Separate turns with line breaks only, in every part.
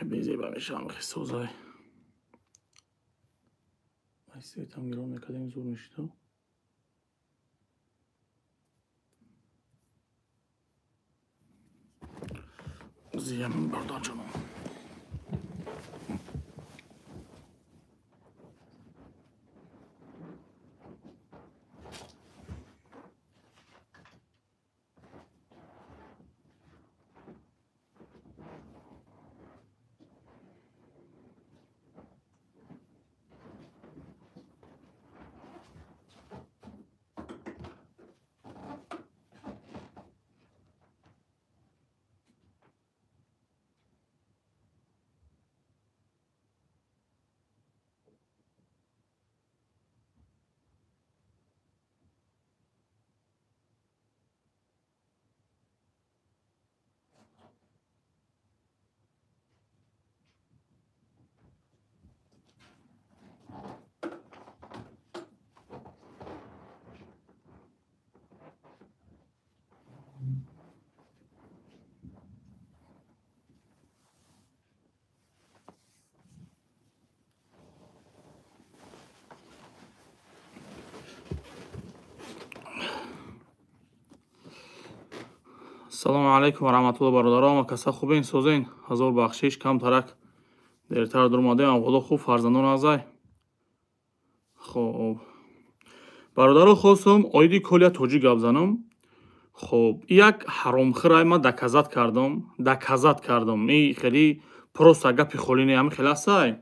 Безеба мешавам, хе созай. Ай светам гирон мекардем, зур мешида. Зиям бародарҷонам. Салому алайкум ва раҳматуллоҳ бародарон ва каса хубен созен. Ҳазор бахшиш кам тарак дертар дур омадем. Аввало хуб фарзандон азай. Хоб бародаро, хостум оиди Коля Тоҷик гап занам. Хоб як ҳаромхӯрай ма доказать кардам, доказать кардам. И хеле просто гапи холӣ не, ҳами хеле астай.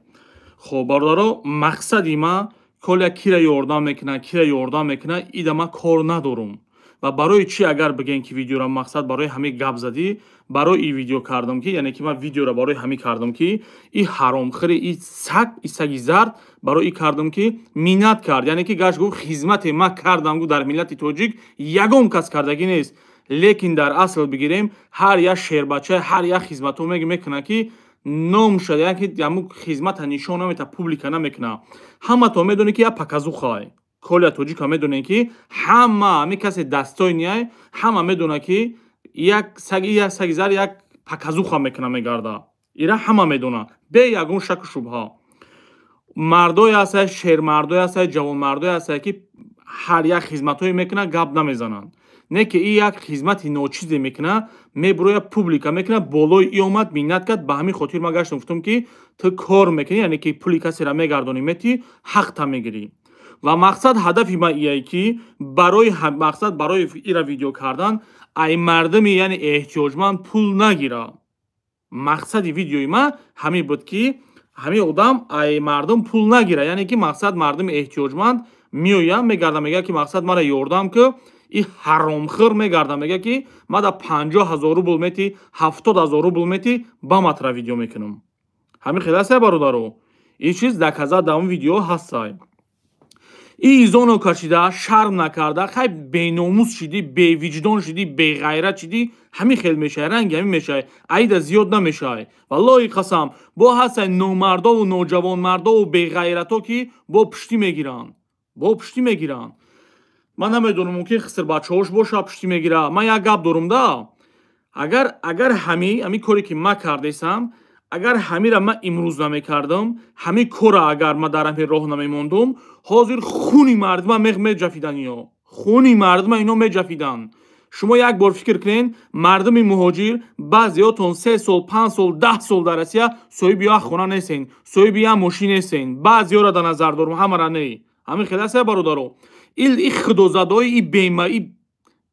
Хоб бародаро, мақсади ма Коля кира ёрдам мекунад, кира ёрдам мекунад, ида ма кор надорум. Ва барои чӣ агар бигем ки видеора мақсад барои ҳамин гап задӣ, барои и видео кардам ки, яъне ки ман видеора барои ҳамин кардам ки и ҳаромхӯри, и саг, и саги зард барои и кардам ки миннат кард, яъне ки гашт гуфт хизмате ма кардам гу дар миллати тоҷик ягон кас кардагӣ нест. Лекин дар асл бигирем ҳар як шербача, ҳар як хизматҳо мекунад ки ном шуда, яъне ки ҳамун хизмата нишон намета, публика намекунад. Ҳаматон медонед ки як показухай. Коля Тоҷика медонем ки ҳама ҳамин касе дастои ниай, ҳама медонад ки як саги, як саги зар як показуха мекуна мегарда. Ира ҳама медонад бе ягон шаку шубҳа. Мардое ҳастанд, шермардое ҳастанд, ҷавонмардое ҳастанд ки ҳар як хизматҳое мекунад, гап намезананд. Не ки и як хизмати ночизе мекунад, мебурояд публика мекунад, болои и омад миннат кард. Ба ҳамин хотир ман гаштам гуфтам ки ту кор мекунӣ, яъне ки пули касеро мегардонӣ, метӣ, ҳақта мегирӣ. Ва мақсад ҳадафи ман ие ки барои мақсад барои ира видео кардан ай мардуми яъне эҳтиёҷманд пул нагира. Мақсади видеои ман ҳамин буд ки ҳамин одам ай мардум пул нагира, яъне ки мақсад мардуми эҳтиёҷманд меояд, мегарда, мегӯяд ки мақсад мара ёрдам ку, и ҳаромхӯр мегарда, мегӯяд ки ма да 50 000 рубл метӣ, 70 000 рубл метӣ, ба матра видео мекунам. Ҳамин хел аст бародаро, ин чиз доказать дар он видео ҳастай. И изоно кашида, шарм накарда, хай беномус шидӣ, бевиҷдон шидӣ, беғайрат шидӣ, ҳамин хел мешавӣ, ранги ҳамин мешавӣ, аида зиёд намешавӣ. Валлоҳи қасам, бо ҳастай номардову ноҷавонмардову беғайрато ки бо пуштӣ мегиранд, бо пуштӣ мегиранд. Ман намедонам, мумкин хисрбачаҳош боша пуштӣ мегира. Ман як гап дорум да, агар ҳамин коре ки ман кардесам, агар ҳамира ман имрӯз намекардам, ҳамин кора агар ман дар ҳамин роҳ намемондум, ҳозир хуни мардума меҷафидан ино, хуни мардума ино меҷафиданд. Шумо як бор фикр кунед, мардуми муҳоҷир баъзеотон 3 сол, 5 сол, 10 сол дар Россия соҳиби як хона нестен, соҳиби як мошин нестен. Баъзеёро дар назар дорум, ҳамара не. Ҳамин хел аст бародаро. И худозадои и бема и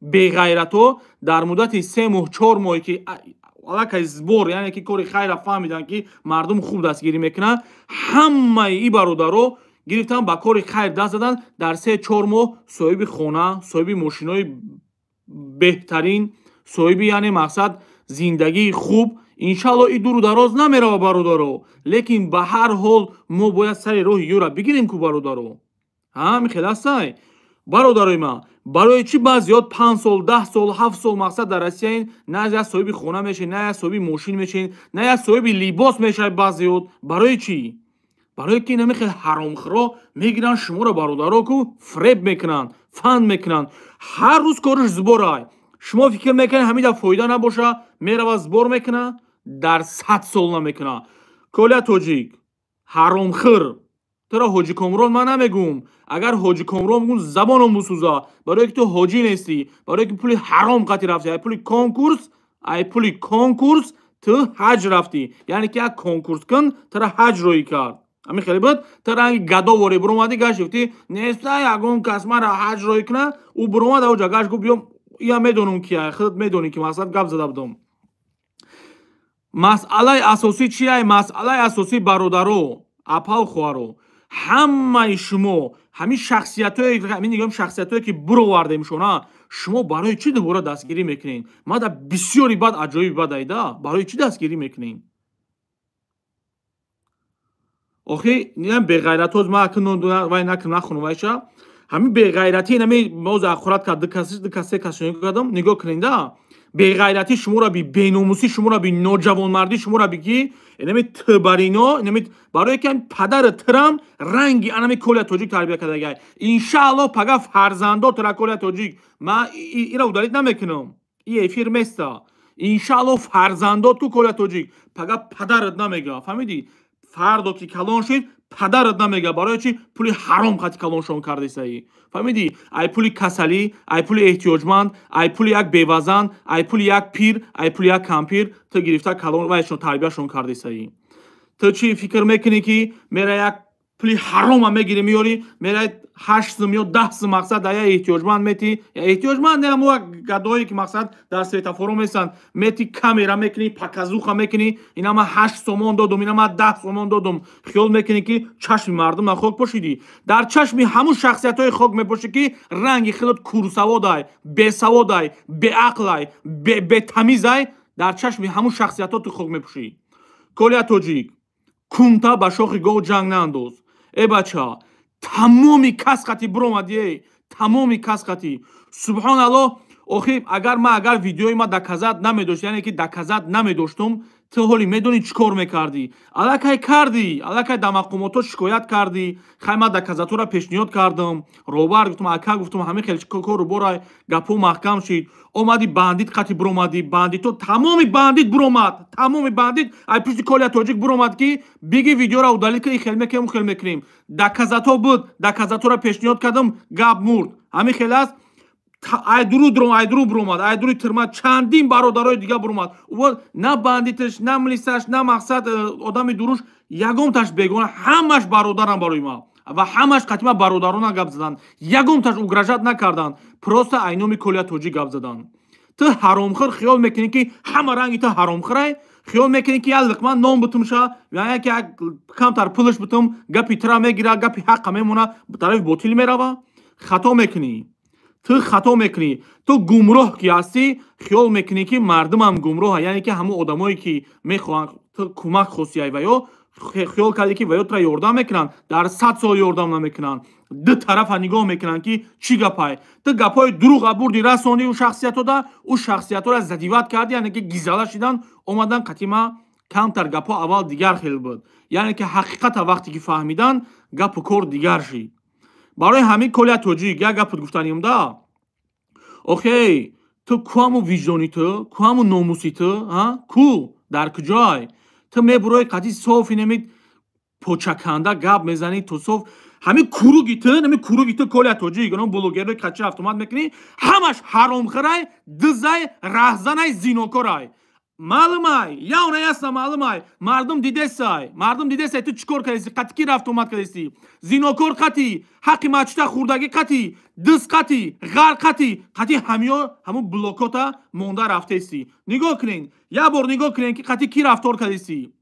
беғайратҳо дар муддати 3 моҳ, 4 моҳе ки аллакай сбор, яъне ки кори хайра фаҳмиданд ки мардум хуб дастгирӣ мекунанд, ҳамаи и бародаро гирифтан ба кори хайр даст заданд. Дар 3-4 моҳ соҳиби хона, соҳиби мошинои беҳтарин, соҳиби яъне мақсад зиндагии хуб. Иншалло и дуру дароз намерава бародаро, лекин ба ҳар ҳол мо бояд сари роҳи ёра бигирем ку бародаро. Ҳами хел астай бародарои ман. Барои чӣ баъзеёт 5 сол, 10 сол, 7 сол мақсад дар Россияин, на як соҳиби хона мешавед, на як соҳиби мошин мешавед, на як соҳиби либос мешавед баъзеёт? Барои чӣ? Барое ки инами хел ҳаромхӯро мегиранд шуморо бародаро ку фреб мекунанд, фанд мекунанд. Ҳар рӯз кораш сбор ай. Шумо фикр мекунед ҳамида фоида набоша, мерава сбор мекуна? Дар 100 сол намекуна. Коля Тоҷик, ҳаромхӯр, туро Ҳоҷи Комрон ман намегӯм. Агар Ҳоҷи Комрон бигӯм, забоном бисӯза. Барое ки ту ҳоҷӣ нестӣ, барое ки пули ҳаром қатӣ рафтӣ, ай пули конкурс, ай пули конкурс ту ҳаҷ рафтӣ. Яъне ки як конкурс кун, туро ҳаҷ роӣ кард. Ҳамин хеле буд, ту ранги гадо ворӣ биромадӣ, гашт гуфтӣ неста ягон кас мара ҳаҷ роӣ куна. Ӯ биромад авҷа гашт гуфт биём, ия медонам ки худат медонӣ ки мақсад гап зада будам. Масъалаи асосӣ чия? Масъалаи асосӣ, бародаро, апау хоҳаро, ҳамаи шумо ҳамин шахсиятое, ҳамин нигоҳ, шахсиятое ки бировардемшона, шумо барои чӣ дубора дастгирӣ мекунед? Ма да бисёри бад, аҷоиби бад айда, барои чӣ дастгирӣ мекунед? Охи беғайратоз ма вай накун, нахун вайша. Ҳамин беғайратӣ нами моз ахурат кард, ду кас, ду кас, се кас кардам. Нигоҳ кунед, да, беғайратӣ шуморо би, беномусӣ шуморо би, ноҷавонмардӣ шуморо би, ки инами тбарино, инами барое ки падари тирам ранги анами Коля Тоҷик тарбия кардагай. Иншаалло, пага фарзандо тира, Коля Тоҷик, ма ира удалить намекунам, и эфир места. Иншаалло, фарзандот ку, Коля Тоҷик, пага падарат намега. Фаҳмидӣ? Фардо ки калон шид, падарат намега. Барои чи? Пули ҳаром қати калоншон кардесаӣ. Фаҳмидӣ? Ай пули касалӣ, ай пули эҳтиёҷманд, ай пули як бевазан, ай пули як пир, ай пули як кампир ту гирифта калон вайшон тарбияшон кардесаӣ. Ту чӣ фикр мекунӣ, ки мера як пули ҳарома мегирӣ, меёрӣ, мера 8 сум ё 10 сум, мақсад, дар як эҳтиёҷманд метӣ, эҳтиёҷманд не, ҳамо гадое ки мақсад дар светофоро местанд, метӣ, камера мекунӣ, показуха мекунӣ, ина ман 8 сомон додум, ина ман 10 сомон додум. Хиёл мекунӣ, ки чашми мардум на хок пошидӣ. Дар чашми ҳамун шахсиятҳои хок мепошӣ, ки ранги худот курсаводай, бесаводай, беақлай, бетамизай. Дар чашми ҳамун шахсиятҳо ту хок мепӯшӣ. Коля Тоҷик, кунта ба шохи гов ҷанг наандоз. Э бача, тамоми кас қати биромадӣ, тамоми кас қати. Субҳоналлоҳ. Охи, агар ма, агар видеои ма доказать намедошт, яъне ки доказать намедоштум, ту ҳоли медонӣ чӣ кор мекардӣ? Аллакай кардӣ, аллакай дар мақомотҳо шикоят кардӣ. Хай, ма доказатҳоро пешниҳод кардам, робар гуфтум, ака гуфтум, ҳамин хел кору бора, гапҳо маҳкам шид. Омадӣ, бандит қати биромадӣ, бандито, тамоми бандит биромад, тамоми бандит ай пушти Коля Тоҷик биромад, ки биги видеоро удалить ки, хел мекунем, хел мекунем. Доказатҳо буд, доказатҳоро пешниҳод кардам, гап мурд. Ҳамин хел аст. Айдуру дром, айдуру биромад, айдури тирма чандин бародарои дига биромад. На бандиташ, на милисаш, на мақсад одами дуруш, ягонташ бегона, ҳамаш бародарам барои ма ва ҳамаш қатима бародарона гап заданд, ягонташ угрожать накарданд, просто айноми Коля Тоҷик гап заданд. Ту ҳаромхӯр, хиёл мекунӣ, ки ҳама ранги ту ҳаромхӯрай. Хиёл мекунӣ, ки як лиқма нон бутумша, як камтар пулаш бутум, гапи тира мегира, гапи ҳаққа мемона, тарафи ботил мерава. Хато мекунӣ, ту хато мекунӣ. Ту гумроҳ ки ҳастӣ, хиёл мекунӣ, ки мардумам гумроҳа. Яъне ки ҳамон одамое ки мехоҳанд, ту кӯмак хостиай ва ё хиёл кардӣ, ки ва ё тура ёрдам мекунанд, дар 100 сол ёрдам намекунанд. Ду тарафа нигоҳ мекунанд, ки чӣ гапай. Ту гапҳои дурӯға бурдӣ, расондӣ ӯ шахсиятода, ӯ шахсиятҳоро задевать кардӣ, яъне ки гизала шидан, омадан қатима. Камтар гапҳо аввал дигар хел буд, яъне ки ҳақиқата вақте ки фаҳмидан, гапу кор дигар шид. Барои ҳамин, Коля Тоҷик, як гапат гуфтанием да. Охей, ту куаму виҷдони ту, куаму номуси ту, ку дар куҷой? Ту мебурои, қати софи неми почаканда гап мезанӣ. Ту соф ҳамин куруги ту, ҳамин куруги ту, Коля Тоҷик, оно блогерҳои қачи автомат мекунӣ, ҳамаш ҳаромхӯрай, дизай, раҳзанай, зинокорай. Маълумай, явно ясно, маълумай. Мардум дидесай, мардум дидесай, ту чӣ кор кардеси, қати ки рафтомад кардеси. Зинокор қати, ҳаққи мачта хӯрдагӣ қати, диз қати, ғар қати, қати ҳамиё ҳамун блокота монда рафтеси. Нигоҳ кунен, як бор нигоҳ кунен, ки қати ки рафтор кардеси.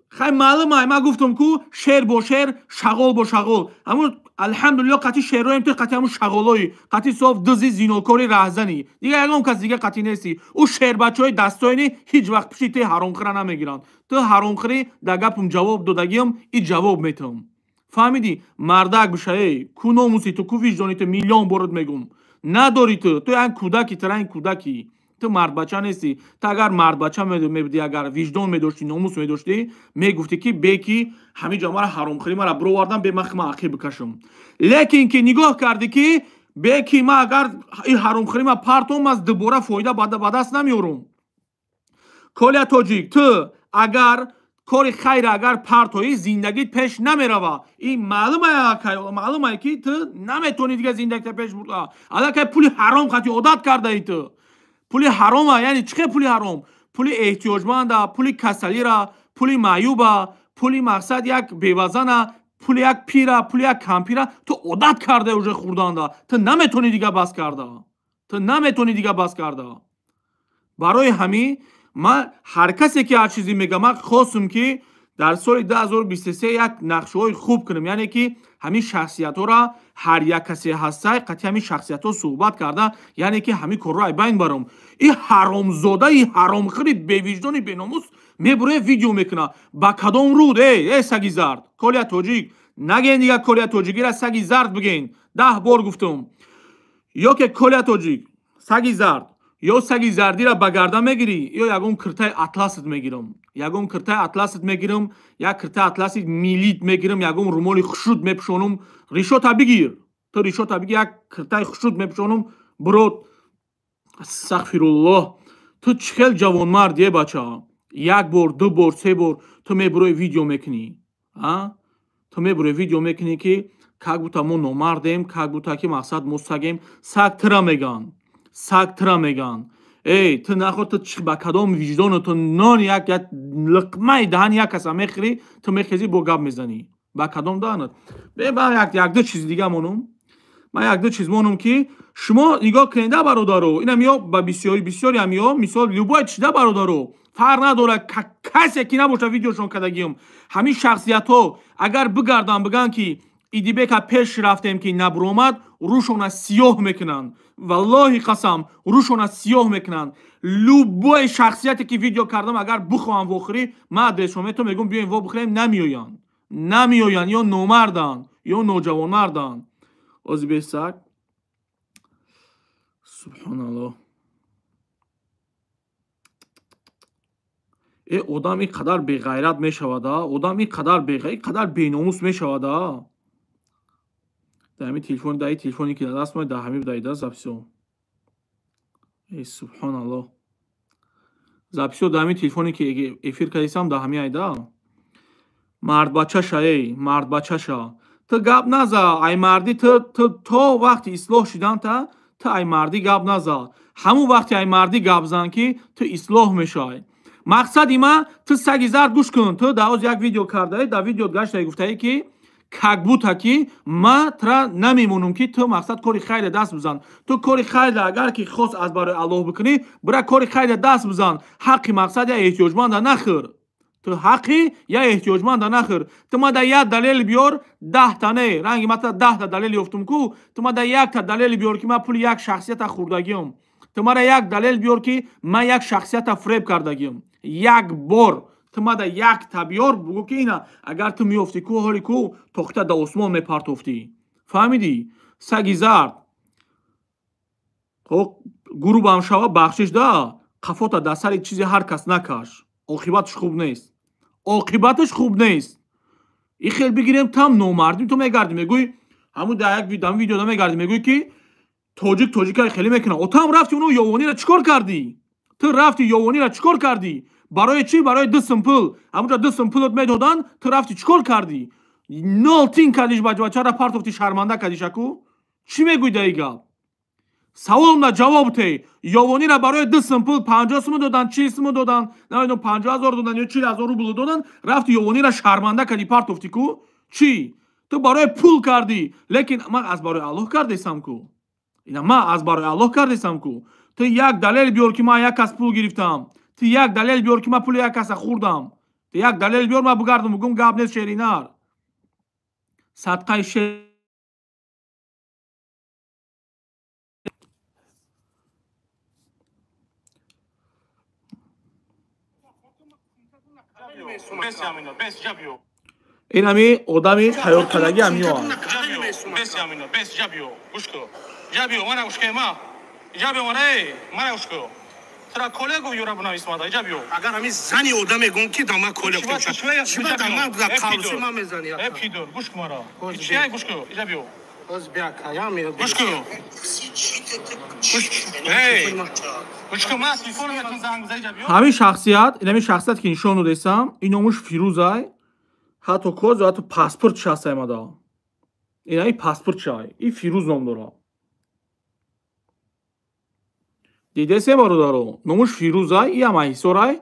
Хай, маълумай, ман гуфтам ку, шер бо шер, шағол бо шағол. Ҳамун, алҳамдулилло, қати шерроем, ту қати ҳамун шағолои, қати соф дизи, зинокори, раҳзанӣ. Дига ягон кас дига қати нестӣ. Ӯ шербачаҳои дастоини ҳеҷ вақт пишти ти ҳаромхӯра намегиранд. Ту ҳаромхӯрӣ, дар гапам ҷавоб додагиам, и ҷавоб метавам. Фаҳмидӣ? Мардак бишаэ, ку номуси ту, ку виҷдони ту? Миллион борот мегум, надорӣ ту. Ту як кӯдаки, ту ранги кӯдакӣ, ту мардбача нестӣ. Ту агар мардбача мебудӣ, агар виҷдон медоштӣ, номус медоштӣ, мегуфтӣ, ки беки ҳамин ҷо мара ҳаромхӯрӣ мара бировардан, бе ман хма ақиб бикашам. Лекин ки нигоҳ кардӣ, ки беки ма агар ин ҳаромхӯрӣ ма партом, аз дубора фоида ба даст намеёрум. Коля Тоҷик, ту агар кори хайра агар партоӣ, зиндагит пеш намерава. Ин маълумае ки ту наметавонӣ дига зиндагита пеш бурда. Аллакай пули ҳаром хати одат кардаи ту. Пули ҳарома, яъне чӣ хел пули ҳаром? Пули эҳтиёҷманда, пули касалира, пули маъюба, пули мақсад як бевазана, пули як пира, пули як кампира ту одат кардаи уже хӯрданда. Ту наметавонӣ дига бас карда. Ту наметавонӣ дига бас карда. Барои ҳамин ман ҳар касе ки ҳар чизе мегӯям, ман хостум ки дар соли 2023 як нақшаҳои хуб кунем, яъне ки ҳамин шахсиятҳоро ҳар як касе ҳастай қатъи ҳамин шахсиятҳо суҳбат карда, яъне ки ҳамин корро айбайн барам. Ин ҳаромзодаи ҳаромхӯри бевиҷдони беномус мебуре видео мекуна. Ба кадом руд? Эй саги зард, Коля Тоҷик, нагӯен дига Коля Тоҷикира саги зард бигӯен. 10 бор гуфтум. Ё ке Коля Тоҷик саги зард, ё саги зардира ба гардан мегирӣ, ё ягон киртаи атласат мегирам. Ягон киртаи атласат мегирам, як киртаи атласи милит мегирам, ягон румоли хушуд мепӯшонам. Ришота бигир. Ту ришота бигир, як киртаи хушуд мепӯшонам. Брод, астағфируллоҳ. Ту чӣ хел ҷавонмард е бача? Як бор, ду бор, се бор ту мебурои видео мекунӣ. А? Ту мебурои видео мекунӣ ки как будто мо номардем, как будто ки мақсад мо сагем. Саг тира меган. Саг тира меган. Эй, ту нахо ту ба кадом виҷдону ту нон як лиқмаи даҳани як каса мехӯрӣ, ту мехезӣ бо гап мезанӣ. Ба кадом даҳанат? Бе, ба якду чиз дига монум. Ман якду чиз монум ки шумо нигоҳ кунед да бародаро. Инам ё ба бисёри бисёри ам ё мисол любой чиз да бародаро. Фарқ надорад касе ки набошад видеошон кардагиам. Ҳамин шахсиятҳо агар бигарданд бигӯянд ки Идибека пеш рафтем ки набуромад, рӯшона сиёҳ мекунанд. Валлоҳи қасам, рӯшона сиёҳ мекунанд. Любой шахсияте ки видео кардам, агар бихоҳам вохӯрӣ, ман адресшон метавонам, мегӯям биёем вобихӯрем, намеоянд. Намеоянд, ё номарданд, ё ноҷавонмарданд. Ози бесак. Субҳоналлоҳ. Э, одам ин қадар беғайрат мешавад, а? Одам ин қадар беғайрат, ин қадар беномус мешавад, а? Дар ҳамин телефон, дар ин телефоне ки дар даст мо, дар ҳамин даида записо. Эй субҳоналлоҳ. Записо дар ҳамин телефоне ки эфир кардисам, дар ҳамин айда. Мардбачаша, эй, мардбачаша. Ту гап наза, ай мардӣ ту то вақти ислоҳ шидан ту ай мардӣ гап наза. Ҳамун вақти ай мардӣ гап зан ки ту ислоҳ мешавӣ. Мақсади ман ту саги зард гӯш кун. Ту дар оз як видео кардаӣ, дар видео гаштаи гуфтаӣ ки как будто ки ман тура намемонам ки ту мақсад кори хайре даст бизан. Ту кори хайре агар ки хос аз барои Аллоҳ бикунӣ, бира кори хайре даст бизан. Ҳаққи мақсад я эҳтиёҷманда нахӯр. Ту ҳаққи я эҳтиёҷманда нахӯр. Ту мада як далел биёр, 10та не, ранги ман 10та далел ёфтум ку, ту мада якта далел биёр ки ман пули як шахсията хӯрдагиам. Ту мада як далел биёр ки ман як шахсията фреб кардагиам. Як бор ту мада якта биёр, бугӯ ки ина агар ту меёфтӣ ку, ҳоли ку тохта да осмон мепартофтӣ. Фаҳмидӣ? Саги зард. Хоб, гурубам шава бахшиш да, қафота дар сари чизи ҳар кас накаш. Оқибатш хуб нест. Оқибаташ хуб нест. И хел бигирем там номардӣ ту мегардӣ, мегӯй ҳамун дар як видеода мегардӣ, мегӯй ки тоҷик тоҷика хеле мекунад. Отам рафти уну ёвонира чӣ кор кардӣ? Ту рафти ёвонира чӣ кор кардӣ? Барои чӣ? Барои 2 сум пул. Ҳамунҷа 2 сум пулот медоданд, ту рафти чӣ кор кардӣ? Нол тин кардиш, бачара партофти, шарманда кардиш аку? Чӣ мегӯй дар ин гап? Саволам ҷавоб те. Ёвонира барои 2 сум пул 50 сум доданд, 40 сум доданд, намедонам 50 000 доданд ё 40 000 рубл доданд, рафти ёвонира шарманда кардӣ, партофти ку? Чӣ? Ту барои пул кардӣ, лекин ман аз барои Аллоҳ кардесам ку. Ина ман аз барои Аллоҳ кардесам ку. Ту як далел биёр ки ман як кас пул гирифтам. Ту як далел биёр ки ман пули як каса хӯрдам. Ту як далел биёр, ман бигардам бигӯм гап нест шеринар. Садқаи шер ин ҳами одами тайёркардагӣ ҳамиё.
Агар ҳамин зани одам мегӯм ки да ман коле чиба да ман да қавси ман мезанӣ.
Э пидор, гӯш кун маро. Чия гӯш кун, иҷа биё.
Боз бия каям.
Гӯш кун. Эй,
Ҳамин шахсият, инами шахсият ки нишон додесам, ин номуш Фирӯзай, ҳатто коз, ҳатто паспорт шахсай мада. Инаи паспорт шай, и Фирӯз ном дора. Дидесе, бародаро, номуш Фирӯзай, и ҳам Ҳисорай.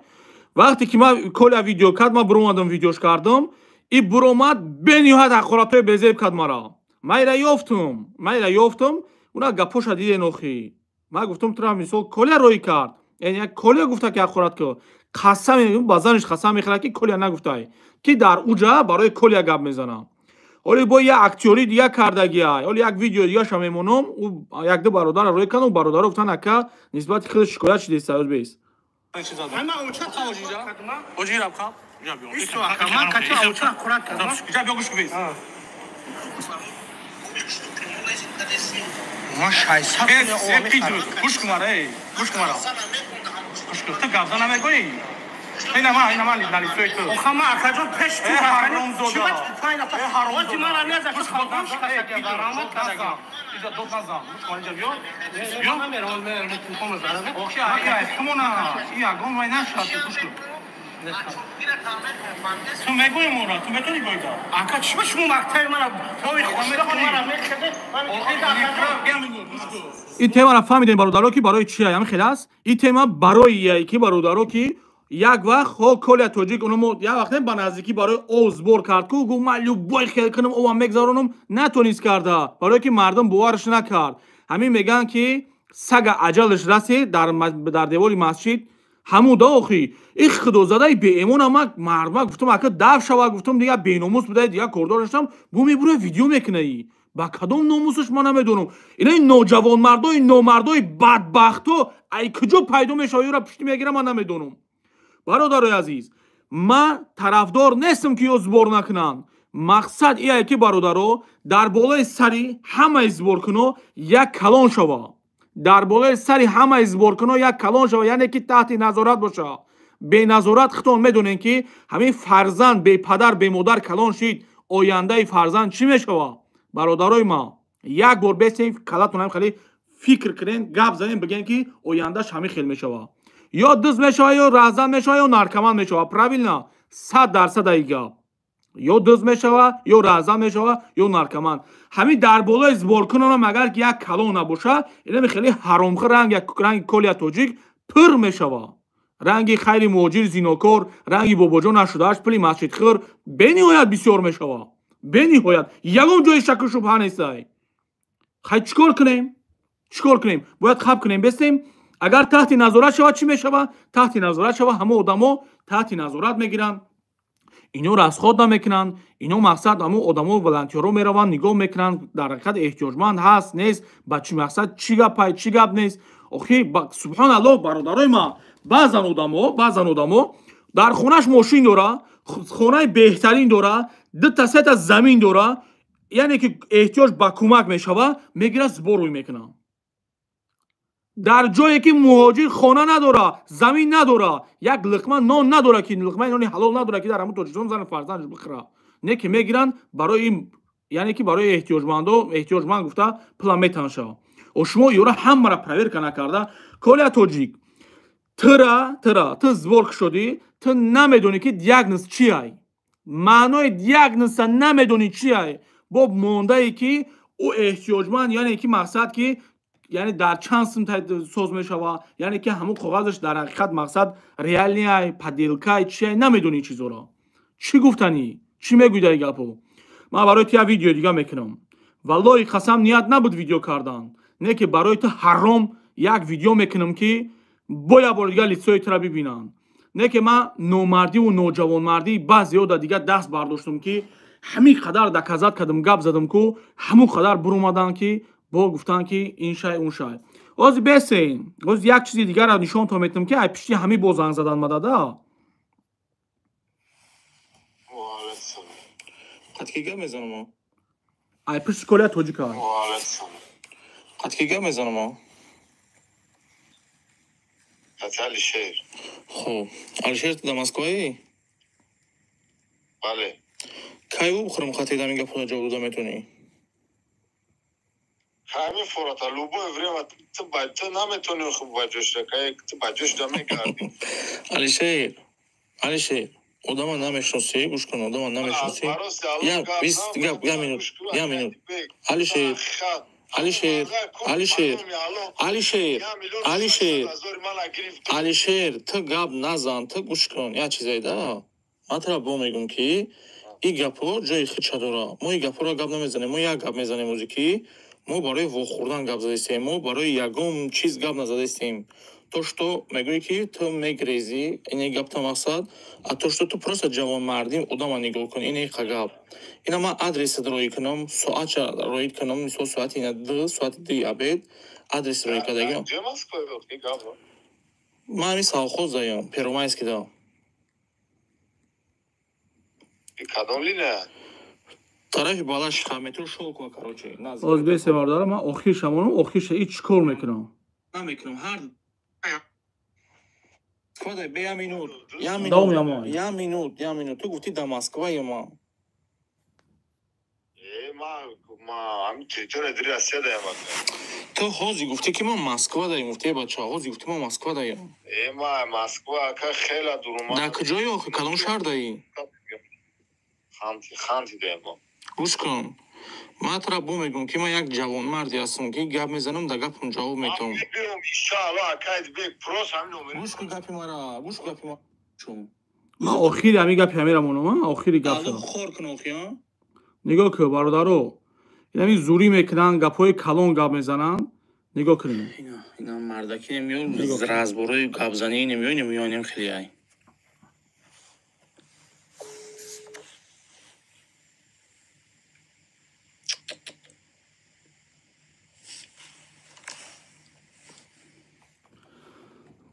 Вақте ки ман Коля видео кард, ман буромадам, видеош кардам, и буромад, бениҳоят ҳақоратҳои безеб кард мара. Ман ира ёфтум, ман ира ёфтум, уна гапоша диден охи. Ман гуфтам, тура мисол Коля роӣ кард. Яъне як Коля гуфта ки ҳақорат кар. Қасам ба занаш қасам мехӯрад ки Коля нагуфтай. Ки дар уҷа барои Коля гап мезанам. Ҳоле бо як актёри дига кардагиай. Ҳоле як видео дигаша мемонам, ӯ як ду бародарро роӣ кардам, бародаро гуфтан, ака, нисбати худаш шикоят шудеста, ӯзбес.
Ма 600 гӯш кун мара, эй, гӯш кун мара. Гӯш кун, ту гап зана мегӯӣ? Ина ма, ина ма налисои ту.
Оха ма акаҷон пеш ту
ҳаромзода.
Чӣ ба ҳаромзода? Мара неза ки худам шикаста гарамат карда.
Иҷа дод назан. Гӯш кун, иҷа биё. Биё. Охи, ай, тумона. И ягон вай нашад, гӯш кун. Ту мегӯӣ мора, ту метавонӣ гӯида?
Ака, чӣ ба шумо мактаби мара, тои хона мара мехеде?
Ин темаро фаҳмидем, бародаро, ки барои чи ҳамин хел аст? Ин тема барои ки, бародаро, ки як вақт хо Коля Тоҷик оно як вақт ба наздикӣ барои ов сбор кард ку, гуфт ман любой хел кунам, овам мегзаронам, натонист карда, барое ки мардум бовараш накард. Ҳамин мегӯянд ки сага аҷалаш расид дар девори масҷид ҳамуда охи. Ин худозадаи беэмона ма мардума гуфтам, ака даф шава, гуфтам дига беномус будай, дига кордор доштам, бу мебура видео мекунаи. Ба кадом номусаш ман намедонам. Инаи ноҷавонмардои номардои бадбахто ай куҷо пайдо мешава, ёра пушти мегирам, ман намедонам. Бародарои азиз, ман тарафдор нестам ки ё сбор накунанд. Мақсад ие ки, бародаро, дар болои сари ҳамаи сборкуно як калон шава. Дар болои сари ҳамаи сборкуно як калон шава, яъне ки таҳти назорат боша. Беназорат худтон медонем ки ҳамин фарзанд бепадар бемодар калон шид, ояндаи фарзанд чӣ мешава? Бародарои ма, як бор бесем калатон ҳам хеле фикр кунен, гап занем, бигем ки ояндаш ҳамин хел мешава. Ё дузд мешава, ё раҳзан мешава, ё наркоман мешава. Правильно, 100% ай гап. Ё дузд мешава, ё раҳзан мешава, ё наркоман. Ҳамин дар болои сборкунонам агар ки як калон набоша, инами хеле ҳаромхӯр ранг, ранги Коля Тоҷик пур мешава. Ранги хайри муҳоҷир зинокор, ранги бобоҷон нашудааш пули масҷидхӯр бениҳоят бисёр мешава. Бениҳоят. Ягон ҷои шаку шубҳа нестай. Хай чӣ кор кунем? Чӣ кор кунем? Бояд хаб кунем, бестем. Агар таҳти назорат шава чӣ мешава? Таҳти назорат шава, ҳама одамо таҳти назорат мегиранд. Ино расход намекунанд, ино мақсад ҳамо одамо волонтёрҳо мераванд, нигоҳ мекунанд, дар ҳақиқат эҳтиёҷманд ҳаст, нест, ба чӣ мақсад, чӣ гапай, чӣ гап нест. Охи, субҳоналлоҳ, бародарои ман, баъзан одамо дар хонаш мошин дора, хонаи беҳтарин дора, дута сета замин дора, яъне ки эҳтиёҷ ба кӯмак мешава, мегирад сбор рӯй мекунад. Дар ҷое ки муҳоҷир хона надора, замин надора, як лиқма нон надора, ки лиқмаи нони ҳалол надора, ки дар ҳамун Тоҷикистон зани фарзандаш бихӯра. Не ки мегиранд барои, яъне ки барои эҳтиёҷмандо, эҳтиёҷманд гуфта пула метанша. О шумо ёра ҳамаро проверка накарда, Коля Тоҷик, тра ту сбор шудӣ, ту намедонӣ ки диагноз чи ай. Маънои диагноза намедонӣ чи ай. Бо мондае ки ӯ эҳтиёҷманд, яъне ки мақсад ки яъне дар чанд сим соз мешава, яъне ки ҳамун коғазаш дар ҳақиқат мақсад реалный ай, подделка й, чи ай, намедонӣ чизоро. Чӣ гуфтанӣ? Чӣ мегӯӣ дар ин гапо? Ман барои ту як видео дига мекунам. Валлоҳи қасам ният набуд видео кардан. Не ки барои ту ҳаром як видео мекунам ки бо як бор дига лицои тура бибинанд. Не ки ман номардиву ноҷавонмардии баъзеҳо дига даст бардоштам ки ҳамин қадар доказат кардам, гап задам ку, ҳамун қадар буромаданд ки бо гуфтанд ки ин шай, он шай. Ҳозир бесен, ҳозир як чизи дигарро нишонтон метам ки ай пишти ҳамин боз занг задан мадада.
Қад ки гап мезанам?
Ай пишти Коля Тоҷика.
Қад ки гап мезанам?
Алишер.
Хуб, Алишер, ту дар Москваӣ?
Бале.
Кай ӯ бихӯрам хати дам ин гапҳоро ҷавоб дода метавонӣ?
Ҳамин фората любое время ту ба ту наметонӣ хуб ба ҷош ту ба ҷош да мегардӣ.
Алишер, Алишер, одама намешносӣ, гӯш кун, одама намешносӣ. Я бист гап, я минут, я минут. Алишер, Алишер, Алишер, Алишер, Алишер, Алишер, ту гап назан, ту гӯш кун, як чизе да. Ман тура бо мегӯм ки ин гапҳо ҷои худша дора. Мо ин гапҳоро гап намезанем, мо як гап мезанем озе ки мо барои вохӯрдан гап задаистем, мо барои ягон чиз гап назадаистем. То что мегӯӣ ки ту мегрезӣ, ин гапта мақсад, а то что ту просто ҷавонмардӣ одама нигоҳ кун, ин иқа гап. Ина ман адресат роӣ кунам, соатша роӣ кунам, мисол соати ина ду, соати дуи обед, адрес роӣ кардагиам. Ман ҳамин совхоз даём, Первомайский да.
Кадом линия?
Тарафи Балашиха, метро Шолкова, короче.
Оз бесе бардара, ман охирша монам, охирша ич чӣ кор мекунам?
Намекунам, ҳар Москва бе я минут, я минут, я минут, я минут. Ту гуфти да Москва я ма.
Э, ма ҳамин территория дири Россия даям.
Ту ҳозир гуфти ки ман Москва даем, гуфти бача, ҳозир гуфти ман Москва даем.
Э, ма Москва ака хела дурум.
Да куҷои охи, кадом шаҳр даӣ?
Ханти, Ханти даем.
Гӯш кун. Ман тура бо мегӯм ки ман як ҷавонмарде ҳастам ки гап мезанам, да гапам ҷавоб метавам. Гӯш кун гапи мара, гӯш кун гапи мара.
Ман охири ҳамин гапи ҳамира монам, охири гап.
Хор кун охи, а?
Нигоҳ кун бародаро. Ин ҳамин зурӣ мекунанд, гапҳои калон гап мезананд. Нигоҳ кунед.
Ина мардаки немиён, разборои гапзанӣ немиён, немиён нем хеле ай.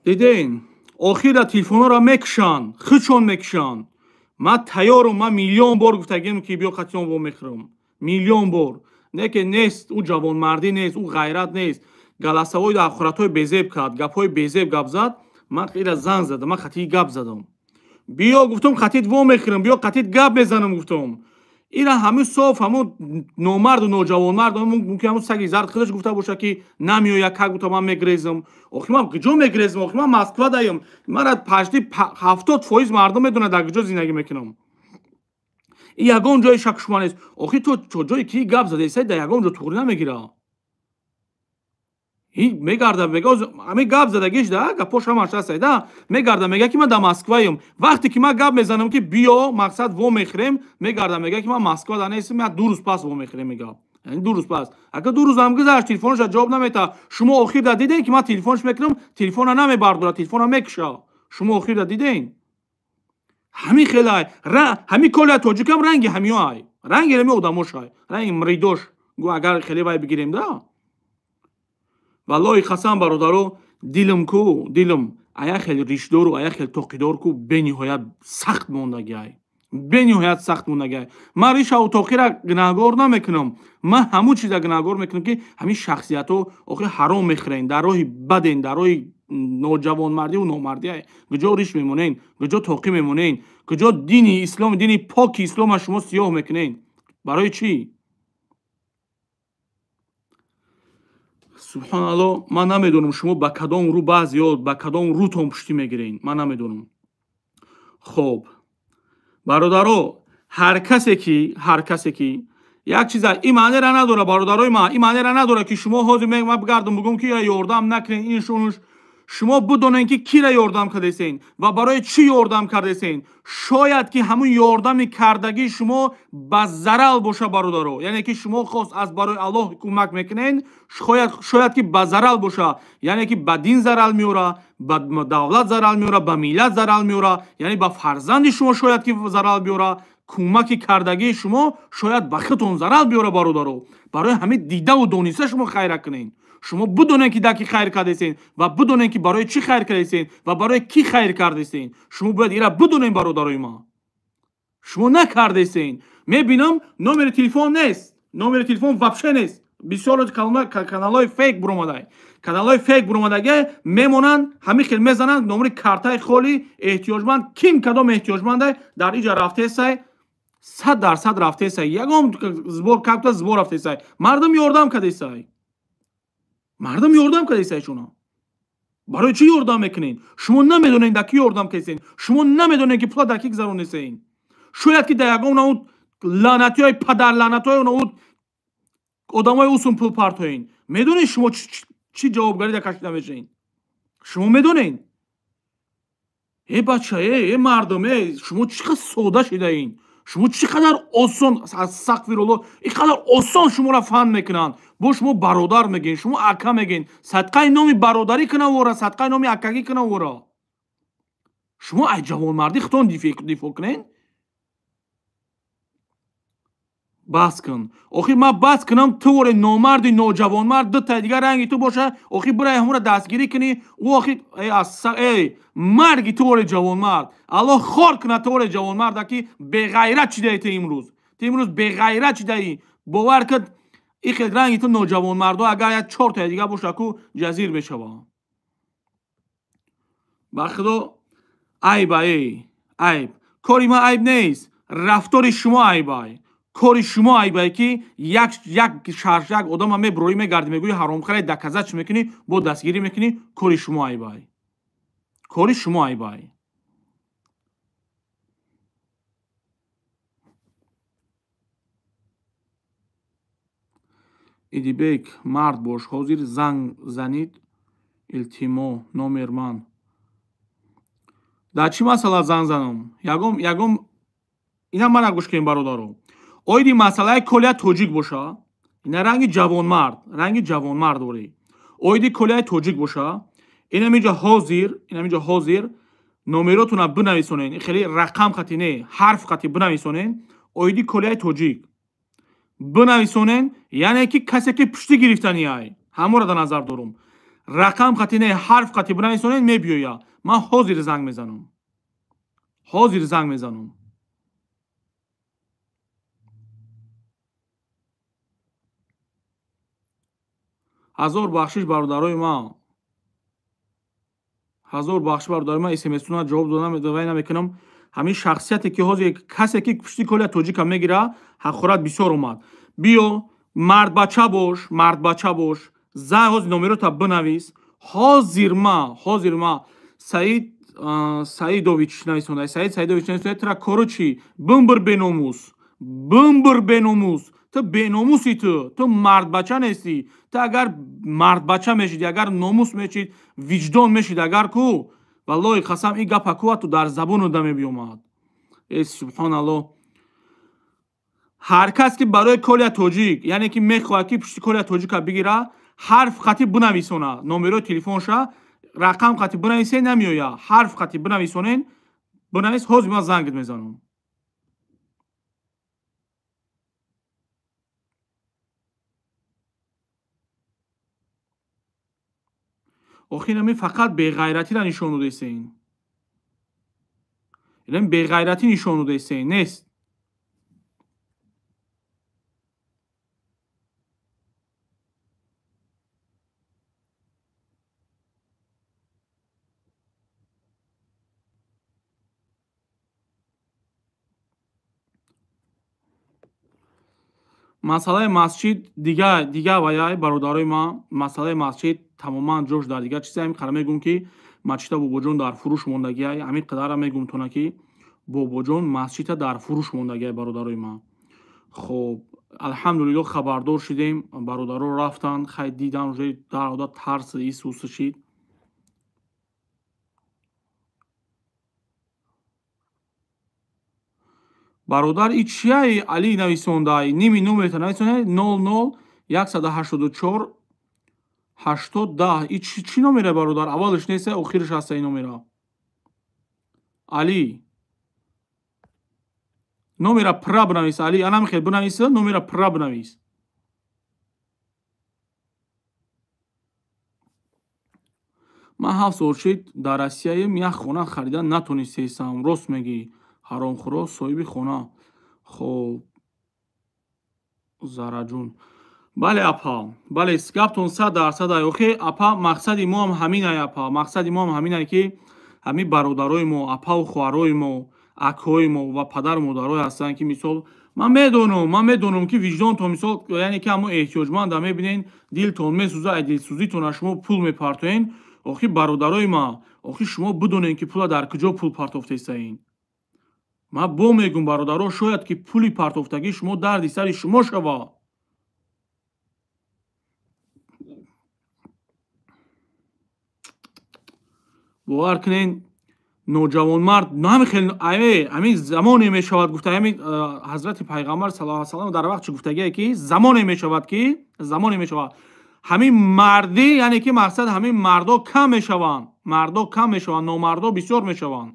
Диден, охира телефонҳоро мекушанд, худшон мекушанд. Ман тайёрам, ман миллион бор гуфтагим ки биё қатиён вомехӯрам. Миллион бор. Не ки нест, ӯ ҷавонмардӣ нест, ӯ ғайрат нест. Галасавои ахуратҳои безеб кард, гапҳои безеб гап зад. Ман ира занг задам, ман қатии гап задам. Биё гуфтам қатит вомехӯрам, биё қатит гап мезанам гуфтам. Ира ҳамун соф, ҳамун номарду ноҷавонмард, мумкин ҳамун саги зард худаш гуфта бошад ки намеояд, как будто ман мегрезам. Охи ман куҷо мегрезам? Охи ман Москва даем. Мара пашти 70% мардум медонад дар куҷо зиндагӣ мекунам. И ягон ҷои шак шума нест. Охи ту то ҷое ки гап задаисай, дар ягон ҷо туғрӣ намегира. И мегарда, мега, ҳамин гап задагиш да, гапош ҳамаш ҳастай да, мегарда, мега ки ман дар Москваем. Вақте ки ман гап мезанам ки биё, мақсад вомехӯрем, мегарда, мега ки ман Москва да нестам, ман ду рӯз пас вомехӯрем, мега. Яъне ду рӯз пас. Ака ду рӯзам гузашт, телефонша ҷавоб намета. Шумо охир да дидем ки ман телефонш мекунам, телефона намебардорад, телефона мекуша. Шумо охир да дидем. Ҳамин хелай, ҳамин коля тоҷикам ранги ҳамиё ай. Ранги ҳами одамош ай. Ранги мридош. Гу агар хеле вай бигирем да. Валлоҳи қасам бародаро, дилам ку, дилам ая хеле ришдору, ая хеле тоқидор ку, бениҳоят сахт мондагиай. Бениҳоят сахт мондагиай. Ман ришаву тоқира гунаҳгор намекунам. Ман ҳамун чиза гунаҳгор мекунам ки ҳамин шахсиятҳо охир ҳаром мехӯрен, дар роҳи баден, дар роҳи ноҷавонмардиву номардиай. Куҷо риш мемонен, куҷо тоқӣ мемонен, куҷо дини ислом, дини поки ислома шумо сиёҳ мекунен. Барои чӣ? Субҳоналлоҳ, ман намедонам шумо ба кадом рӯ баъзеё ба кадом рӯтон пуштӣ мегирен. Ман намедонам. Хоб бародаро, ҳар касе ки як чиза ин маънеро надора бародарои ман, ин маънеро надора ки шумо ҳозир ман бигардам бигӯм ки ёрдам накунед ин шунуш. Шумо бидонед ки кира ёрдам кардесен ва барои чӣ ёрдам кардесен. Шояд ки ҳамун ёрдами кардагии шумо ба зарал боша бародаро. Яъне ки шумо хост аз барои Аллоҳ кӯмак мекунед, шояд ки ба зарал боша. Яъне ки ба дин зарал меора, ба давлат зарал меора, ба миллат зарал меора, яъне ба фарзанди шумо шояд ки зарал биёра. Кӯмаки кардагии шумо шояд ба худтон зарал биёра бародаро. Барои ҳамин дидаву дониста шумо хайра кунед. Шумо бидонед ки дар ки хайр кардесен ва бидонед ки барои чӣ хайр кардесен ва барои кӣ хайр кардесен. Шумо бояд ира бидонед бародарои ман. Шумо накардесен. Мебинам номери телефон нест. Номери телефон вообще нест. Бисёр каналҳои фейк буромадай. Каналҳои фейк буромадаге мемонанд, ҳамин хел мезананд номери картаи холи эҳтиёҷманд, ким кадом эҳтиёҷмандай дар иҷа рафтесай, 100% рафтесай. Ягон сбор карта сбор рафтесай. Мардум ёрдам кардесай. Мардум ёрдам кардеста шуна. Барои чӣ ёрдам мекунед? Шумо намедонед дар кӣ ёрдам кардесен. Шумо намедонед ки пула дар кӣ гузаронесен. Шояд ки дар ягон науд лаънатиҳои падарлаънатҳои науд одамои усун пул партоен. Медонед шумо чӣ ҷавобгарӣ дар кашида мешавед? Шумо медонед? Э бача, э мардум, э шумо чӣ қадр сода шидаин? Шумо чӣ қадар осон аз сақфирулло, ин қадар осон шуморо фан мекунанд. Бо шумо бародар мегӯен, шумо ака мегӯен. Садқаи номи бародарӣ кунам вора, садқаи номи акагӣ кунам вора. Шумо аз ҷавонмардӣ худтон дифоъ кунед? Бас кун. Охир ман бас кунам, ту воре номарди ноҷавонмард, дутаи дигар ранги ту боша, охир бирай ҳамонро дастгирӣ кунӣ, ӯ охир эй марги ту воре ҷавонмард. Аллоҳ хор кунад ту воре ҷавонмарда ки беғайрат шидаи ту имрӯз. Ту имрӯз беғайрат шидаӣ. Бовар кун, ин хел ранги ту ноҷавонмардо агар як чортаи дигар боша ку ҷазир мешава. Ба худо айб эй, айб. Кори ман айб нест, рафтори шумо айб ай. Кори шумо айбае ки як шаршак одама мебурӣ мегардӣ мегӯӣ ҳаромхӯрай доказать чӣ мекунӣ, бо дастгирӣ мекунӣ, кори шумо айбай. Кори шумо айбай. Идибек, мард бош, ҳозир занг занид, илтимо, номер ман. Дар чӣ масъала занг занам? Ягом ина мана гӯш кунем бародаро. Оиди масъалаи колия тоҷик боша, ина ранги ҷавонмард, ранги ҷавонмард дорӣ. Оиди колияи тоҷик боша, инаминҷа ҳозир номеротона бинависонен, хеле рақам хати не, ҳарф хати бинависонен, оиди колияи тоҷик бинависонен, яъне ки касе ки пушти гирифтани ай, ҳамонро дар назар дорум. Рақам хати не, ҳарф хати бинависонен, мебиёя. Ман ҳозир занг мезанам. Ҳозир занг мезанам. Ҳазор бахшиш бародарои ман. Ҳазор бахшиш бародарои ман, смс-туна ҷавоб дода вай намекунам. Ҳамин шахсияте ки ҳозир касе ки пушти колия тоҷика мегира, ҳақорат бисёр омад. Биё, мардбача бош, мардбача бош. Зан ҳозир номерота бинавис. Ҳозир ма Саид Саидович нависонда. Саид Саидович нависонда, тра кору чӣ? Бимбир беномус. Бимбир беномус. Ту беномуси ту. Ту мардбача нестӣ. Ту агар мардбача мешидӣ, агар номус мешид, виҷдон мешид, агар ку, валлоҳи қасам ин гапа ку ту дар забону да мебиёмад. Э субҳоналлоҳ. Ҳар кас ки барои колия тоҷик, яъне ки мехоҳад ки пушти колия тоҷика бигира, ҳарф хати бинависона, номерои телефонша рақам хати бинависе намеоя. Ҳарф хати бинависонен, бинавис, ҳозир ман зангит мезанам. Охир ами фақат беғайратиро нишон додесен. Инам беғайратӣ нишон додесен, нест. Масъалаи масҷид дига ваяй бародарои ман, масъалаи масҷид тамоман ҷош дар дигар чизе. Ҳамин қадар мегӯм ки масҷида бобоҷон дар фурӯш мондагиай, ҳамин қадара мегӯм тона ки бобоҷон масҷида дар фурӯш мондагиай бародарои ман. Хоб, алҳамдулиллоҳ хабардор шидем, бародаро рафтанд, хай дидан, уже дар одат тарс исус шид. Бародар, и чияи Али нависондай? Ними номерта нависондай 00 184 80 10. И чӣ номера бародар? Аввалаш нест, охираш ҳаста ин номера. Али номера пурра бинавис, Али, ана мехел бинавис, номера пурра бинавис. Ман 7 сол шид дар Россияем, як хона харида натонистесам. Рост мегӣ, ҳаромхӯро соҳиби хона. Хоб, Зараҷун. Бале апа, бале, гаптон 100% ай. Охе апа, мақсади мо ҳам ҳамин ай апа, мақсади мо ҳам ҳамин ай ки ҳамин бародарои мо, апаву хоҳарои мо акои мо ва падару модарое ҳастанд, ки мисол ман медонам, ки виҷдонтон мисол, яъне ки ҳамо эҳтиёҷманда мебинен, дилтон месӯза, ай дилсӯзитона шумо пул мепартоен. Охи бародарои ма, охи шумо бидонен, ки пула дар куҷо пул партофтесаин. Ман бо мегӯм, бародаро, шояд ки пули партофтагии шумо дарди сари шумо шава. Бовар кунен, ноҷавонмард ҳамин замоне мешавад, гуфта ҳамин ҳазрати пайғамбар саллаллоҳу алайҳи васаллам дар вақт чӣ гуфтагие, ки замоне мешавад, ки замоне мешавад ҳамин мардӣ, яъне ки мақсад ҳамин мардо кам мешаванд, мардо кам мешаванд, номардо бисёр мешаванд.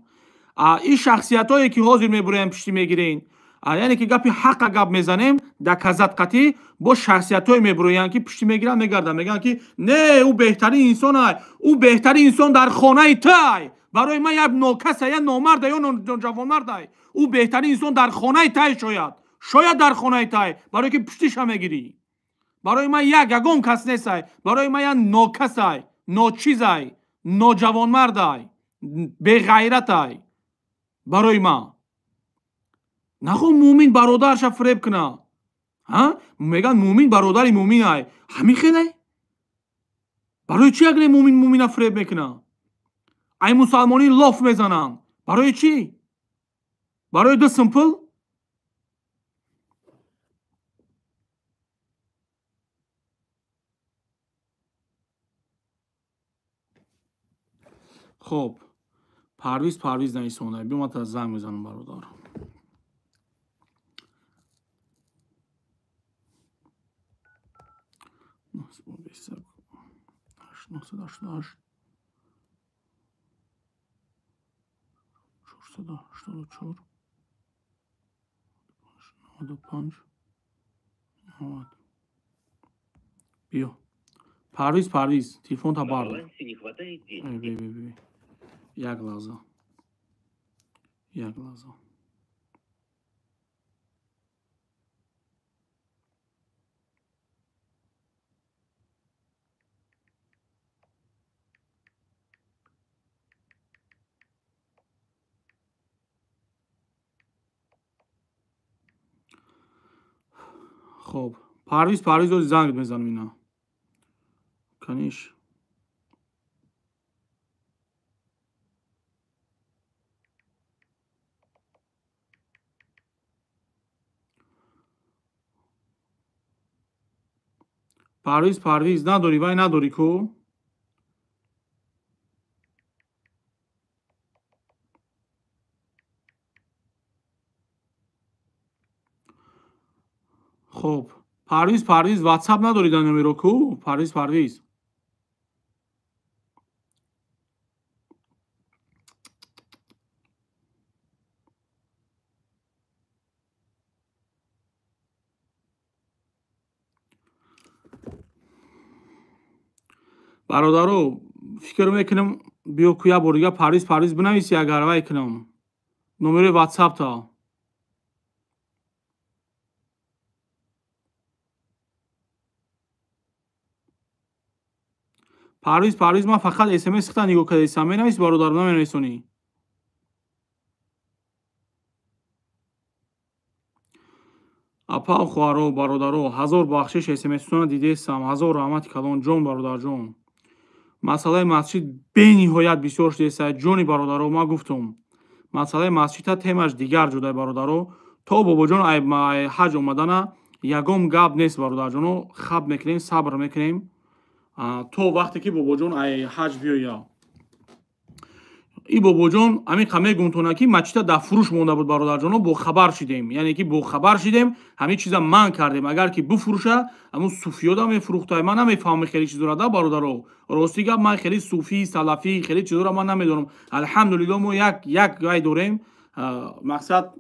Ин шахсиятҳое ки ҳозир мебуроем, пишти мегирен, яъне ки гапи ҳаққа гап мезанем, доказат қатъӣ бо шахсиятҳое мебуроянд, ки пишти мегиранд, мегарданд, мегӯянд, ки не, ӯ беҳтарин инсон ай, ӯ беҳтарин инсон дар хонаи тай. Барои ман як нокаса, як номарда ё ноҷавонмардай. Ӯ беҳтарин инсон дар хонаи тай, шояд дар хонаи тай, барое ки пуштиша мегирӣ. Барои ман як ягон кас несай, барои ман як нокасай, ночизай, ноҷавонмардай, беғайратай. Барои ман нахо мӯмин бародарша фиреб куна. Мегӯянд мӯмин бародари мӯминай. Ҳамин хелай? Барои чӣ як не мӯмин мӯмина фиреб мекуна? Ай мусалмонӣ лоф мезананд. Барои чӣ? Барои ду симпл? Хоб, Парвиз нависонда. Биё, ман та занг мезанам, бародар. 988 484 95 90. Биё. Парвиз, телефон та бардор. Як лаҳза. Як лаҳза. Хоб, Парвиз ози занг мезанам ина. Каниш. Парвиз надорӣ, вай надорӣ ку? Хоб, Парвиз WhatsApp надорӣ дар номеро ку? Парвиз. Бародаро, фикр мекунам, биё ку як бор дига Парвиз бинависи, агар вай кунам. Номери WhatsApp та. Парвиз, ман фақат SMS хита нигоҳ кардесам. Менавис, бародар, наменависонӣ. Апа, хоҳаро, бародаро, ҳазор бахшиш SMS-тона дидесам. Ҳазор раҳмати калон, ҷон бародарҷон. Масъалаи масҷид бениҳоят бисёр шудеса, ҷони бародаро, ман гуфтум. Масъалаи масҷидта темаш дигар ҷудай, бародаро. То бобоҷон ай ҳаҷ омадана ягон гап нест, бародарҷоно. Хаб мекунем, сабр мекунем то вақте ки бобоҷон ай ҳаҷ биёя. И бобоҷон ҳамин қа мегумтона, ки масҷидта дар фурӯш монда буд, бародарҷоно, бохабар шидем. Яъне ки бохабар шидем, ҳамин чиза манъ кардем. Агар ки бифурӯша, ҳамун суфиёда мефурӯхта. Ман намефаҳмам хеле чизора, да, бародаро. Рости гап, ман хеле суфӣ, салафӣ, хеле чизора ман намедонам. Алҳамдулилло, мо як гай дорем, мақсад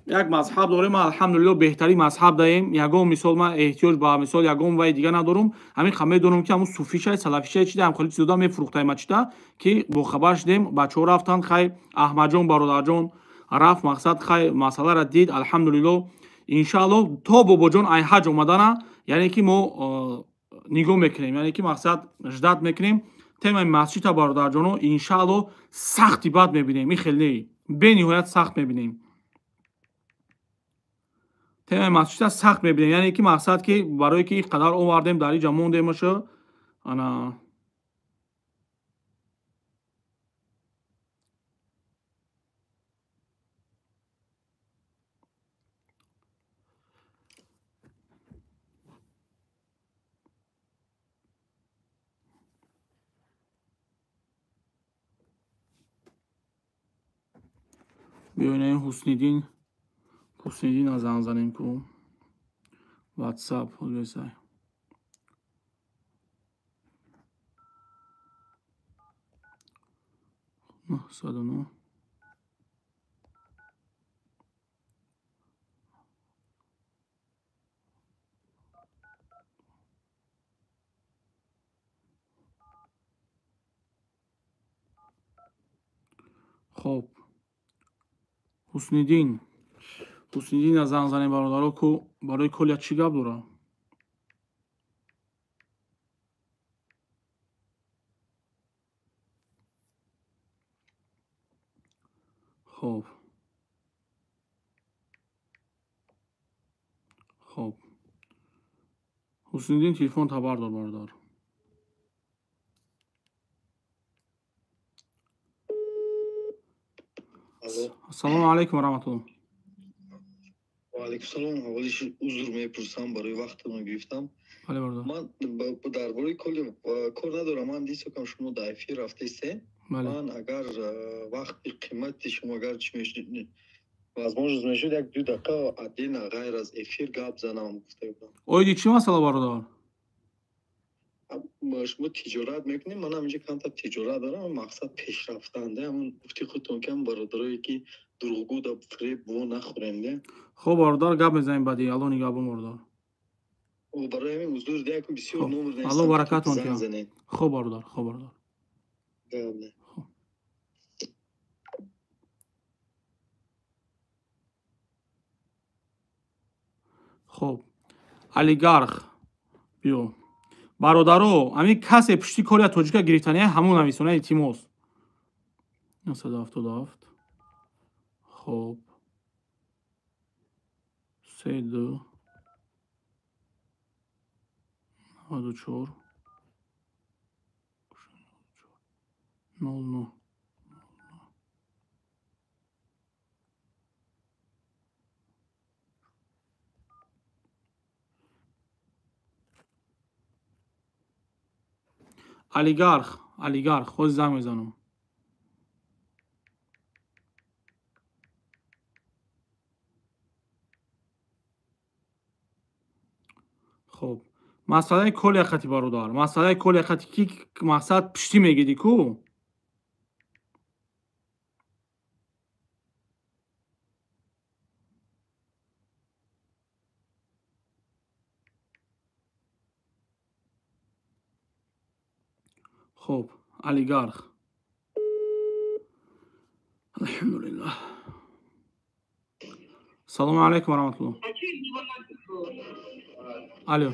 як мазҳаб дорем. Алҳамдулилло, беҳтарин мазҳаб даем. Ягон мисол ман эҳтиёҷ ба мисол ягон вай дига надорум. Ҳамин қа медонам, ки ҳамун суфишай, салафишай чида, ҳам хеле чизода мефурӯхтай масҷида, ки бохабар шудем. Бачаҳо рафтанд, хай Аҳмадҷон бародарҷон рафт, мақсад хай масъаларо дид. Алҳамдулилло, иншаалло, то бобоҷон ай ҳаҷ омадана, яъне ки мо нигоҳ мекунем, яъне ки мақсад ждат мекунем. Темаи масҷида, бародарҷоно, иншаалло, сахти бад мебинем. Ин хел не. Бениҳоят сахт мебинем. Темаи масҷида сахт мебинем. Яъне ки мақсад ки барое ки ин қадар овардем дар инҷа мондемаша ана биёинем Ҳусниддин, Ҳусниддина занг занем ку WhatsApp ҳозирсай. 909 хоб Ҳусниддин, Ҳусниддина занг занем бародаро ку барои Коля чӣ гап дора? Хоб. Хоб. Ҳусниддин телефон табардор бародар. Ассалому алайкум ва раҳматуллоҳ.
Ва алайкум салом. Аввалиш узр мепурсам барои вақтатон гирифтам.
Бале бародар.
Ман дар бораи коли кор надорам. Ман дидам шумо дар эфир рафтаистед. Ман агар вақти қимати шумо агар чӣ мешуд, возможность мешуд як ду дақиқа отдельно ғайр аз эфир гап занам гуфта будам.
Оиди чӣ масъала бародар?
Шумо тиҷорат мекунед, ман ҳам инҷа камтар тиҷорат дорам, мақсад пешрафтан, да, ҳамон гуфти худтон ки ҳам бародарое ки дурӯғгӯ да фиреб во нахӯрем, да.
Хоб бародар, гап мезанем баъди, Алло нигаҳбон бародар.
Барои ҳамин узур да, якум бисёр номер
Алло баракатон кунад. Хоб бародар, хоб бародар. Хоб олигарх биё бародаро, ҳамин касе пушти Коля тоҷика гирифтания ҳамон нависона, илтимос. 977 хоб 32 94 00. Олигарх, олигарх, ҳозир занг мезанам. Хоб, масъалаи Коля хати бародар, масъалаи Коля хати ки мақсад пуштӣ мегиди ку? Хоб, олигарх. Алҳамдулиллаҳ. Салому алайкум ва раҳматуллоҳ. Алло.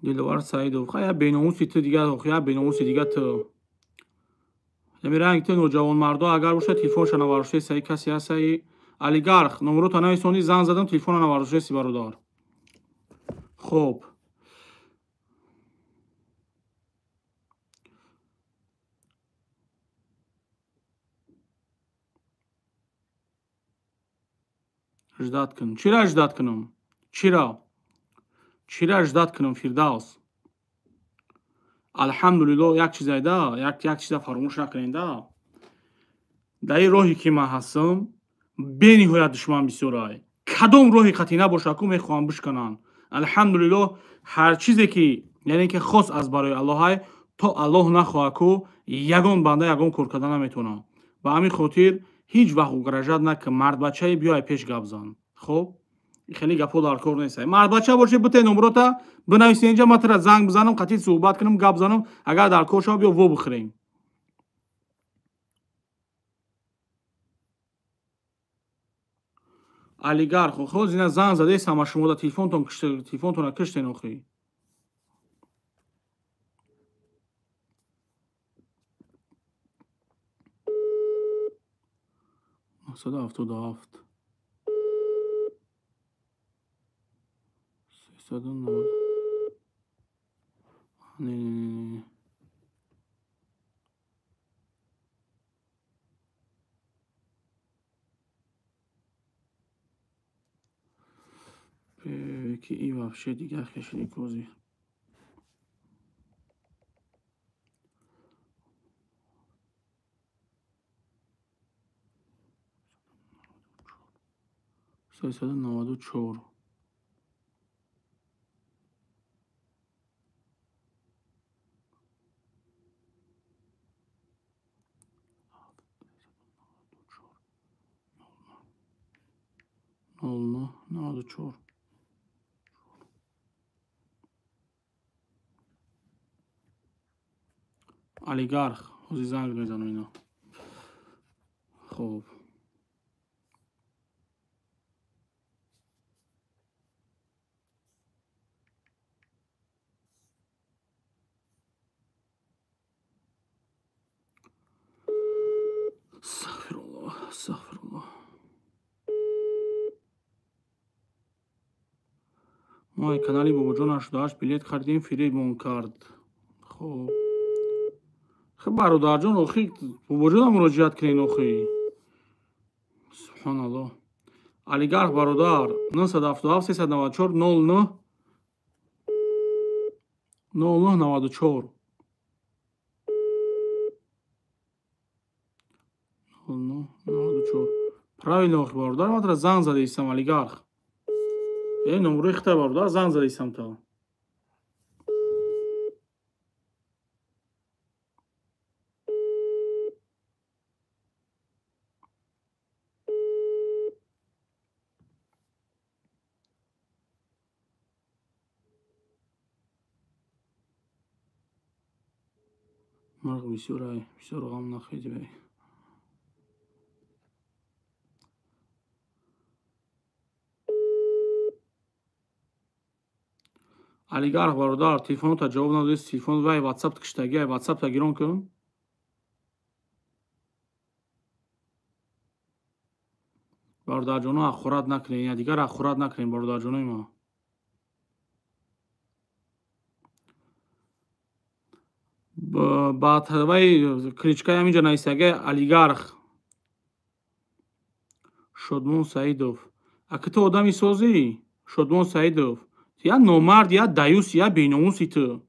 Диловар Саидов, хая беномуси ту дигар, хая беномуси дигар ту. Ами ранг ту ноҷавонмардо агар бошад телефонша наваршеси, ай касе ҳаст, ай олигарх, номрота нависонди, занг задам, телефона наваршеси бародар. Хоб. Ждать кун. Чира ждать кунам? Чира? Чира ждать кунам, Фирдавс? Алҳамдулиллоҳ, як чизайда, як чиза фаромӯш накунед, да. Дар ин роҳе ки ман ҳастам, бениҳоят душман бисёрай. Кадом роҳи қатъӣ набошад ку мехоҳам бишкананд. Алҳамдулиллоҳ, ҳар чизе ки яъне ки хос аз барои Аллоҳай, то Аллоҳ нахоҳад ку ягон банда ягон кор карда наметавонад. Ба ҳамин хотир ҳеҷ вақт угрожать накун, мардбачае биёй пеш гап зан. Хоб? Хеле гапҳо дар кор нест. Мардбача бошӣ, бите номрота бинависи инҷа, ман тура занг бизанам, қатъи суҳбат кунам, гап занам, агар дар кор шава биё во бихӯрем. Алигарх, хоз ина занг задаест ҳама шумо да телефонтон телефонтона киштен охи. 977 390. Не, не, не. Ки и вообще дигар хешини кози. 394. 09 94. Олигарх, ҳозир занг мезанам ино. Хоб. Астағфируллоҳ, астағфируллоҳ. Мо канали Бобоҷон 88 билет харидем, фиребмон кард. Хоб. Хеб бародарҷон, охи Бобоҷонам муроҷиат кунед охи. Субҳоналлоҳ. Олигарх бародар 977 394 09 09 94 09 94. Правильно охи бародар, ман тура занг задаистам олигарх. Э номрои хита бародар занг задаистам та. Марг бисёр ай, бисёр ғам нахӯред бай. Олигарх бародар, телефонта ҷавоб надодист, телефон вай ватсап киштаги, ай ватсапта гирон кун. Бародарҷоно ахурат накунед, я дигар ахурат накунед бародарҷонои ма. Ба вай кличкаи ҳаминҷа нависаги олигарх Шодмон Саидов. Аки ту одами созӣ, Шодмон Саидов, я номард, я даюс, я беномуси ту.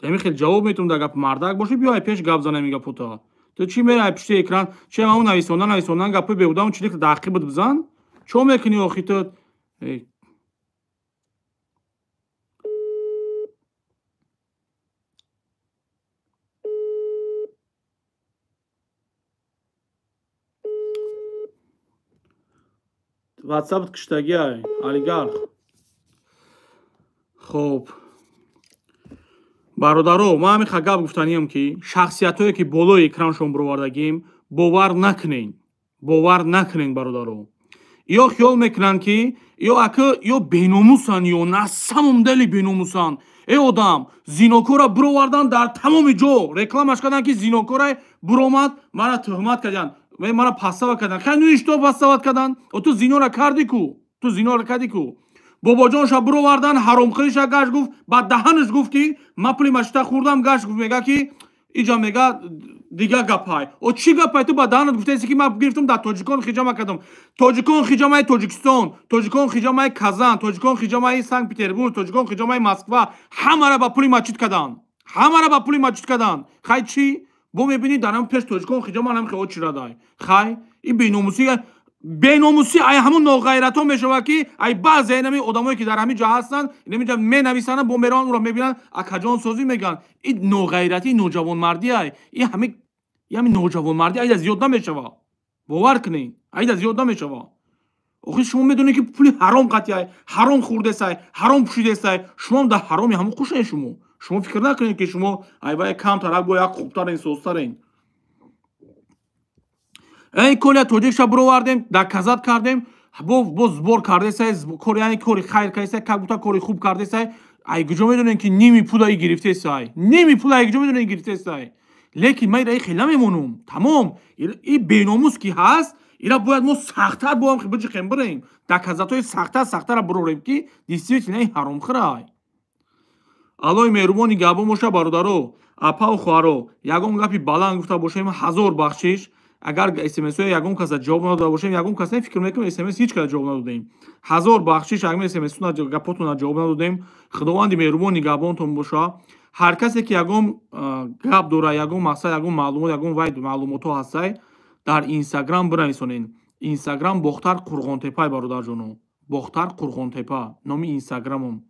Ами хел ҷавоб метавон дар гап мардак бошӣ, биё ай пеш гап занам ин гапота. Ту чӣ мерай ай пушти экран, чи ҳамун нависондан нависондан гапҳои беҳудаун чилик дар ақибат бизан? Чо мекунӣ охи ту? Ватсапт киштаги ай, олигарх. Хоб. Бародаро, ман ҳамин ха гап гуфтаниям ки шахсиятҳое ки болои экраншон бировардагим, бовар накунед. Бовар накунед бародаро. Ё хиёл мекунанд ки ё ака ё беномусанд, ё на самом деле беномусанд. Э одам, зинокора бировардан дар тамоми ҷо рекламаш карданд ки зинокора биромад, мара туҳмат карданд, мара пасава карданд. Хай ну ишто пасават карданд? О ту зинора кардӣ ку? Ту зинора кардӣ ку? Бобоҷонша бировардан, ҳаромхӯриша гашт гуфт, ба даҳанаш гуфт ки ман пули машита хӯрдам, гашт гуфт мега ки иҷа мега дигар гапҳай. О чӣ гапҳай? Ту ба даҳанат гуфтаеси ки ман гирифтам дар тоҷикон хиҷама кардам. Тоҷикон хиҷамаи Тоҷикистон, тоҷикон хиҷамаи Казан, тоҷикон хиҷамаи Санкт Петербург, тоҷикон хиҷамаи Москва, ҳамара ба пули масҷид карданд. Ҳамара ба пули масҷид карданд. Хай чӣ? Бо мебинӣ дар ҳам пеш тоҷикон хиҷама ҳам хео чирадай. Хай ин беномусӣ беномусӣ ай ҳамун ноғайратҳо мешавад ки ай баъзе инами одамое ки дар ҳамин ҷо ҳастанд, инами ҷо менависанд, бо мераванд ӯро мебинанд, акаҷон созӣ мегӯянд. Ин ноғайратӣ, ноҷавонмардӣ ай. Ин ҳамин ноҷавонмардӣ айда зиёд намешавад. Бовар кунед, айда зиёд намешавад. Охи шумо медонед, ки пули ҳаром қатиай, ҳаром хӯрдесай, ҳаром пӯшидесай. Шумоам дар ҳароми ҳамон хушен. Шумо фикр накунед, ки шумо айвай камтарак бо як хубтарен, созтарен. Эй, Коля Тоҷикша бировардем, доказать кардем, бо сбор кардесай, кор, яъне кори хайр кардесай, как будто кори хуб кардесай. Ай куҷо медонем, ки ними пула и гирифтесай? Ними пула ай куҷо медонем, гирифтесай? Лекин ман ира хела мемонум, тамом. И беномус ки ҳаст, ира бояд мо сахттар боам биҷиқем, бирем, доказать ҳои сахттар, сахттара бирорем, ки действительно ин ҳаромхӯрай. Аллои меҳрубони габон боша. Бародаро, апаву хоҳаро, ягон гапи баланд гуфта бошем, ҳазор бахшиш. Агар смсҳои ягон каса ҷавоб надода бошем, ягон кас не, фикр мекунем, смс ҳеҷ кас ҷавоб надодем, ҳазор бахшиш, агар смс гапотона ҷавоб надодем. Худованди меҳрубон нигаҳбонтон боша. Ҳар касе ки ягон гап дора, ягон мақсад, ягон маълумот, ягон вай маълумотҳо ҳастай, дар Инстаграм бинависонед. Инстаграм Бохтар Қурғонтепай, бародарҷоно, Бохтар Қурғонтепа номи Инстаграмом.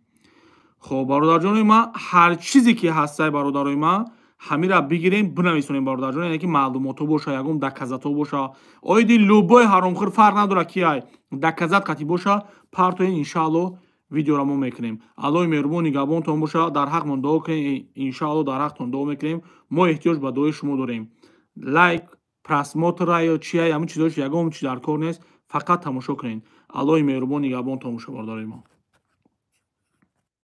Хоб, бародарҷонои ма, ҳар чизе ки ҳастай, бародарои ма, ҳамира бигирем, бинависонем, бародарҷон, яъне ки маълумотҳо боша, ягон доказать ҳо боша оиди любой ҳаромхӯр, фарқ надорад ки ай, доказать қатӣ боша, партоен, иншаалло, видеоро мо мекунем. Аллои меҳрубон нигаҳбонтон боша. Дар ҳақмон дуо кунем, иншаалло, дар ҳақтон дуо мекунем. Мо эҳтиёҷ ба дуои шумо дорем. Лайк, просмотр а ё чия, ҳамин чизош ягон чи дар кор нест, фақат тамошо кунед. Аллои меҳрубон нигаҳбонтон боша, бародарои мо.